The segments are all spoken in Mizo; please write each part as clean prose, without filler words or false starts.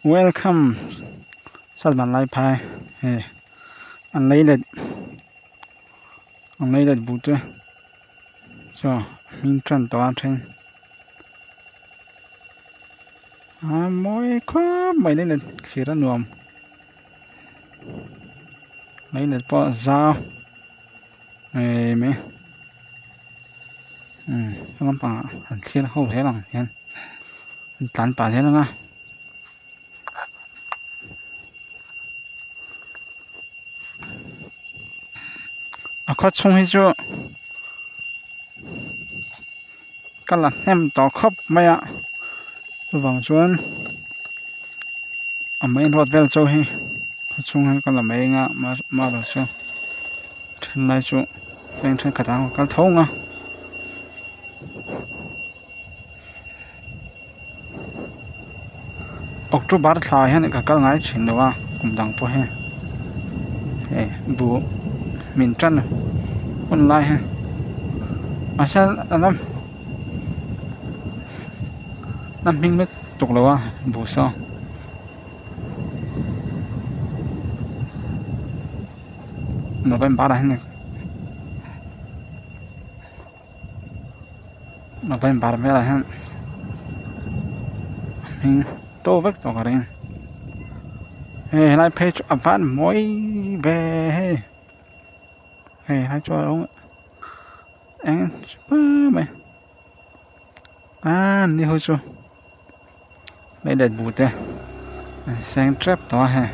Welcome Salman Laiphai hei an lei let an lei let buh te chaw hming tan tawh a then a mawi khawp mai lei let thlir a nuam lei let pawh a zau ngei mai umm lampangah an thlir ho zel ang hian an tlan pah zel ang a. A khaw chhung hi chu ka la hnem tawh khawp mai a chuvang chuan a main road vel chu hei khaw chhung hi ka la mai anga marawh chu thenlai chu veng thenkhat ah ka kal tho ang a. October thla hian ka kal ngai thin lo a kum dang pawh hi hei buh min tan hun lai hi mahse a la la hming lutuk lo a buh saw. November ah hian November velah hian hming to vek tawh ka ring hei helai phei chu a van mawi ve hei hei helai chu a lo eng chipa mai a ni ho chu leilet buh te an seng tep tawh a hei.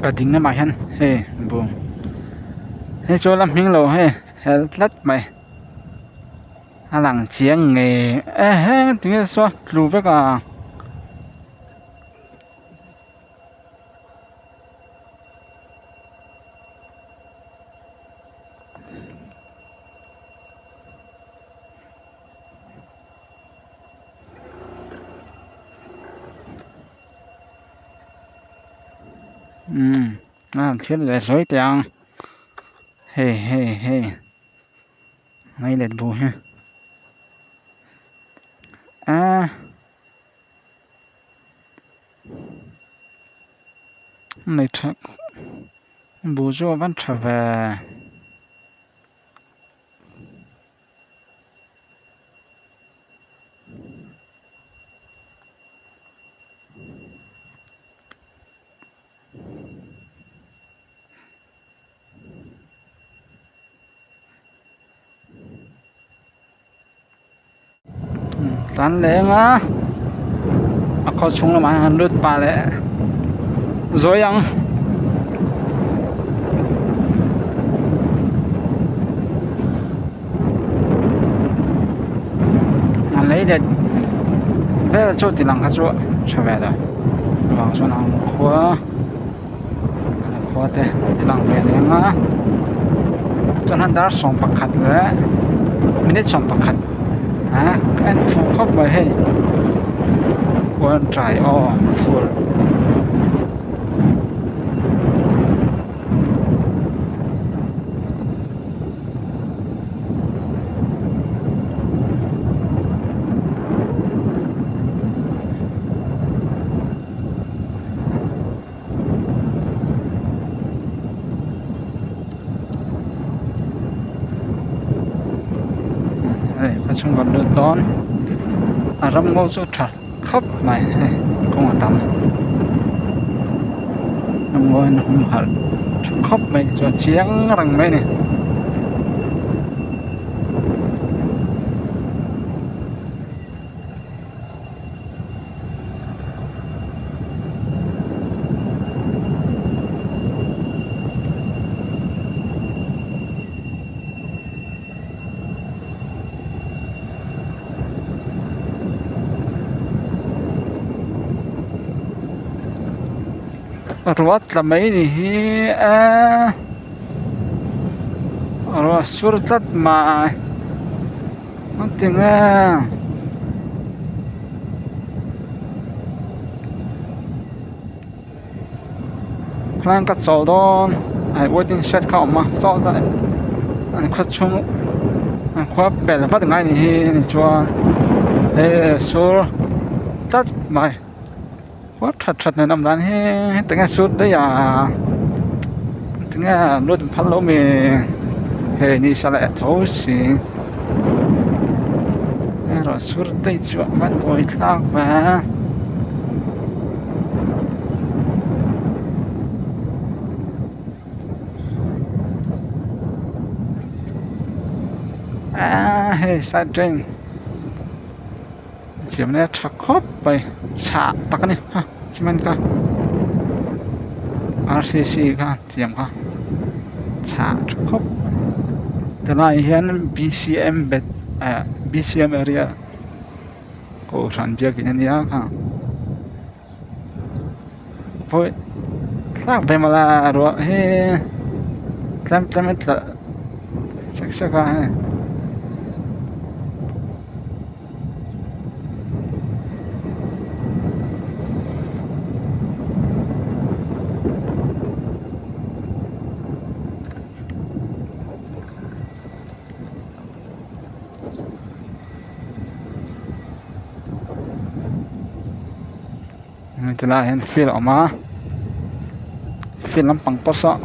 Ka ding lamah hian hei bung hei chu la hming lo hei hel tlat mai a lang chiang ngei e he tinge saw tlu vek a. Umm a thil leh sawi teh ang hei hei hei mai let bu hi a. Nei tha buh chu a van tha ve. Tan leng a a khaw chhung lamah hian an lut pah leh zawi ang. A lei let vel chu ti lang kha chu tha ve lo vang chuan ang khua khua te ti lang ve leng a chuan a dar 11 leh minute 11 ah ka en fuh khawp mai hei khuan trai aw fur. Hei ka chhungkaw lut dawn a ram ngaw chu tha khawp mai hei kawng a tam ram ngaw hian humhalh tha khawp mai chuan chiang reng mai a ni. Ruah tla mai ni hi eee ruah sur tlat mai an ti nge. Khan ka chawl dawn ai waiting shed kha a awm a saw tlai an khaw chhung an khua pel vat ngai ni hi ni chuan hei sur tlat mai khua that that nen awm dan hi tinge sur daih a tinge lut phal lo mi hei ni sa leh tho si erawh sur daih chu a van buai thlak ve. Aaa hei side drain siam na tha khawp mai chhah tak a ni ha cement kha r c c kha siam kha chhah tha khawp mai tunah hian b c m bet ah b c m area kohhran biakin a nia kha. Pawih thlak ve mawla ruah hi tlem tlem a tla sek sek a hei. Ti laiah hian field a awm a field lampang pawh saw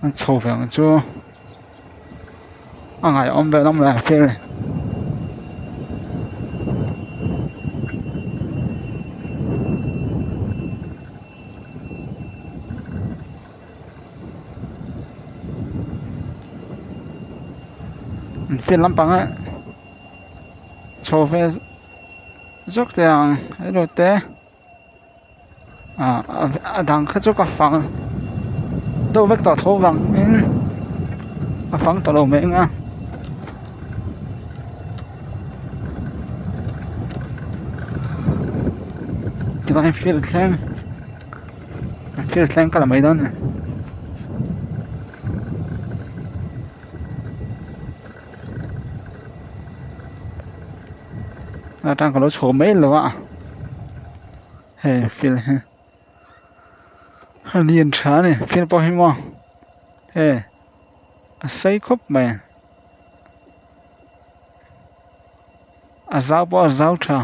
an chho ve ang chu a ngaihawm vel awm le field. Field lampang ah chho ve zawk teh ang hello te ah a dang kha chu ka fang deuh vek tawh tho vang in a fang tawh lo mai ang a. Tilai field thleng. Thil thleng ka la mai dawn a ni. Atang ka lo chho mai lo a hei field hi a lian tha a ni field pawh hi maw hei a sei khawp mai a zau pawh a zau tha.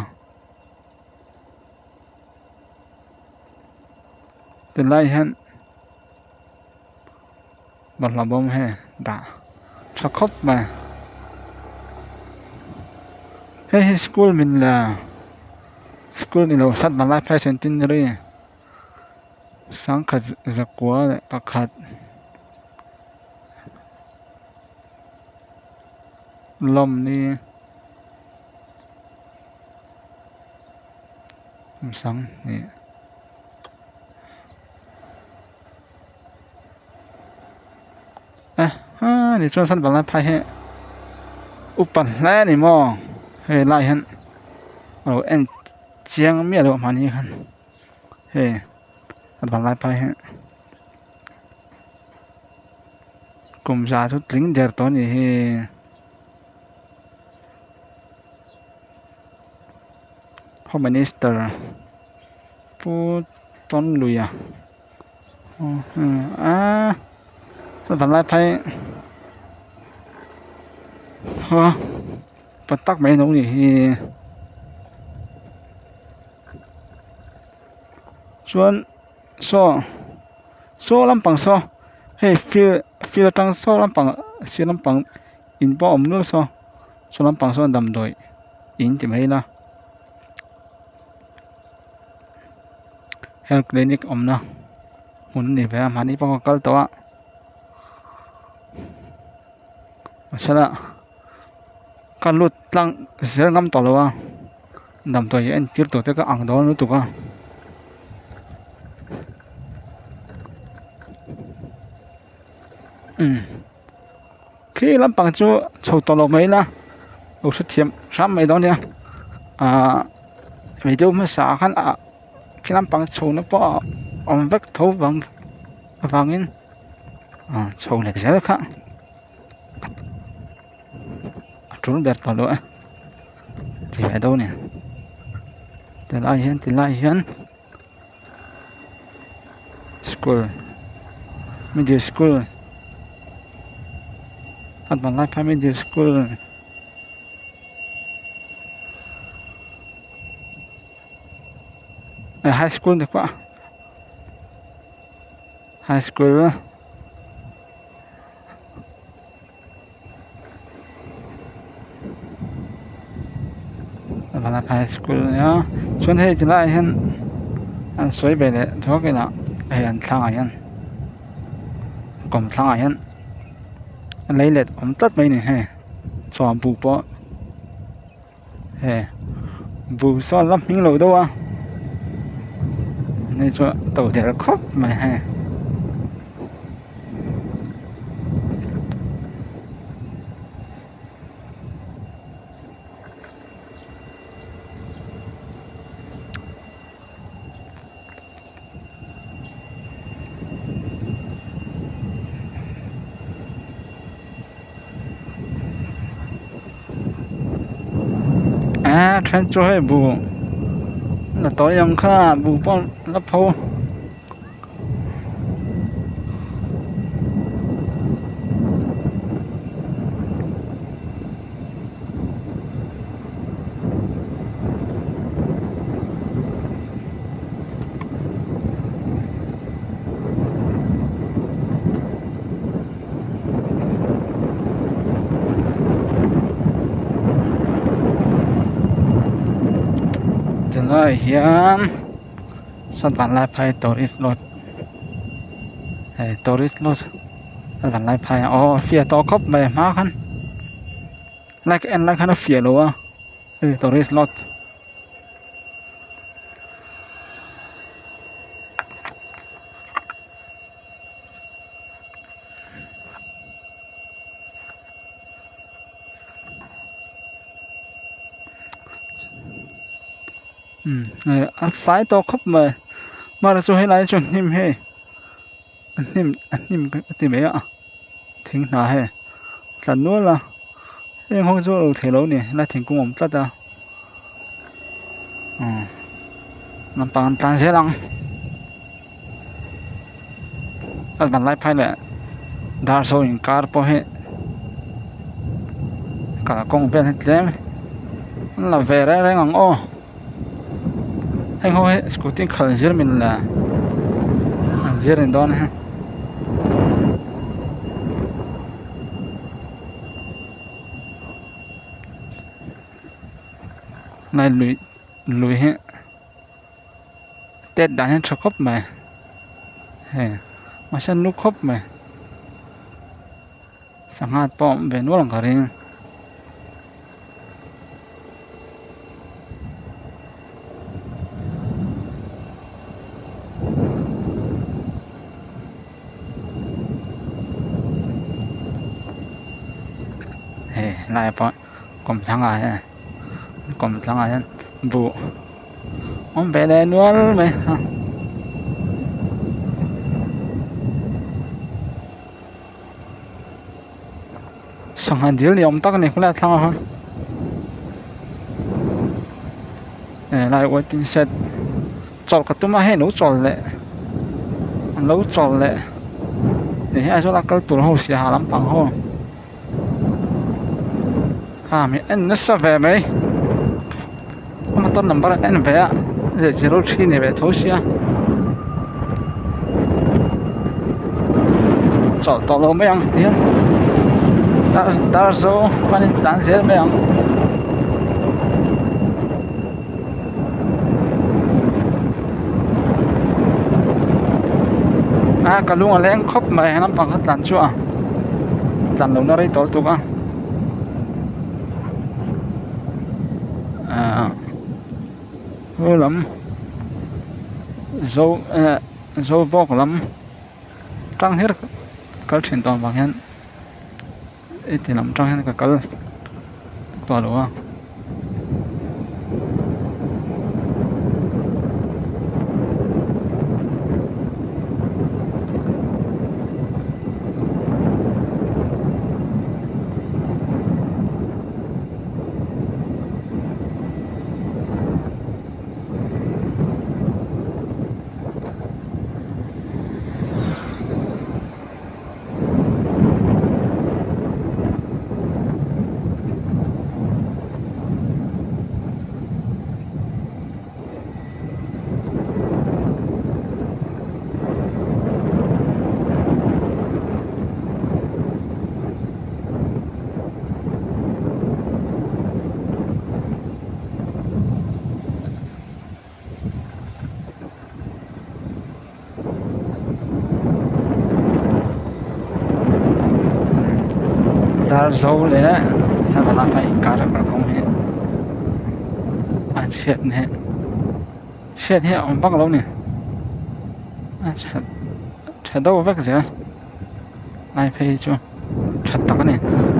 Tilai hian bawlhhlawh bawm hi dah tha khawp mai hei hi school min la school ni lo sat malai phai centenary sangkhat zakua leh pakhat lawmni. Sanghnih eh ha ni chuan san vanglai phai hi upa hle a ni maw hei lai hian a lo en chiang miah loh mahni khan hei vanglai phai hi kum za chu tling der tawh a nih hi. Home Minister Pu Tawnluia aaa vanlai phei aw pa tak mai a lo nih hi chuan saw saw lampang saw hei field field atang saw lampang sir lampang in pawh a awm nual saw. Saw lampang sawn damdawi in ti mai ila health clinic awmna hmun a ni ve a mahni pawh ka kal tawh a mahsela ka lut tlang zel ngam tawh lo a damdawi a entir tur te ka ang dawn lutuk a. Khi lampang chu chho tawh lo mai ila lo hrethiam hram mai dawn nia ahh. Video hmasa ah khan ah khi lampang chho na pawh a awm vek tho vang avangin ah chho leh zel kha a tul ber tawh lo e ti ve dawn a ni tilai hian tilai hian school middle school a ban lai kha middle school. High school ni pawh high school high school a nia chuan hei ti laiah hian an sawi ve leh thuak inah hei an thlangah hian kawmthlangah hian leilet awm tlat mai a ni hei chuan buh pawh. He buh sawn la hming lo deuh a hei chu to der khawp mai hei. A then chu hei buh la tawi ang kha buh pawh la pho. Tunah hian saw vanlaiphai tourist lodge hei tourist lodge vanlaiphai aw fiah tawh khawp mai a hma khan lai ka en lai khan a fiah lo a hei tourist lodge. A fai tawh khawp mai mahse chu helai chu hnim hei a hnim a hnim ka ti mai a thing hna hei tla nual a heng ho chu a lo theih loh a ni helai thingkung a awm tlat a umm lampang an tlan zel ang a ban lai phai leh dar saw inkar pawh hi kalkawng vel hi tlem an la ve reng reng ang aw heng ho hi scooty khalh zir min la an zir ni dawn a lai lui lui hi tet dan hi a tha khawp mai hei mahse a nu khawp mai sangha pawh a awm ve nual ang ka ring. Hei lai pawh kawmthlangah hian kawmthlangah hian buh awm ve leh nual mai a. Sangha dil ni awm tak a ni khawlai a thlangah khan helai waiting shed chawlh ka tum a hei an lo chawl leh an lo chawl leh ti hian Aizawl a kal tur ho siaha lampang ho kha mi en nasa ve mai a motor number an en ve a 03 ni ve tho sia chawlh tawh lo mai ang tihian dar dar zo panin tlan zel mai ang. A ka lung a leng khawp mai lampang kha tlan chu a tlan lohna rei tawh lutuk a ahh chu lam zo eh zo bawk lam tang her kal thin tawh vang hian heti lam tang hian ka kal tawh lo a. Darzo leh Chhanvana inkar a kalkawng hi a chhiat na hi chhiat hi a awm vak lo a ni a that tha deuh vek zel lai phei hi chu tha tak a ni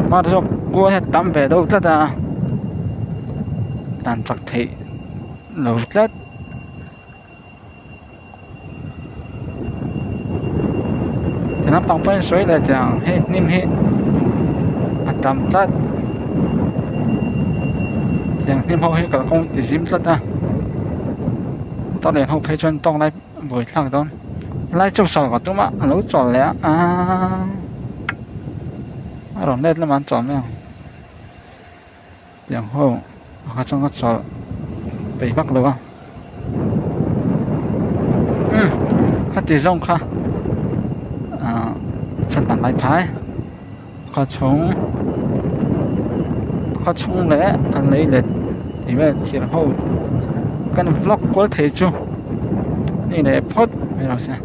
hmar zawk kual hi a tam ve deuh tlat a dan chak theih lo tlat. Ti lampang pawhin sawi leh teh ang hei hnim hi a tam tlat tiang hnim ho hi kalkawng ti zim tlat a motor lian ho phei chuan tawng lai buai thlak dawn helai chu chawl ka tum a a lo chawl leh a aaa a rawn let lamah an chawl mai ang. Tiang ho pakhat chuan ka chawlh peih vak lo a umm khati zawng kha ahh chhan dan lai phai khaw chhung khaw chhung leh an lei let tih vel thir ho kan vlog kual thei chu ni leh phawt mai rawh se.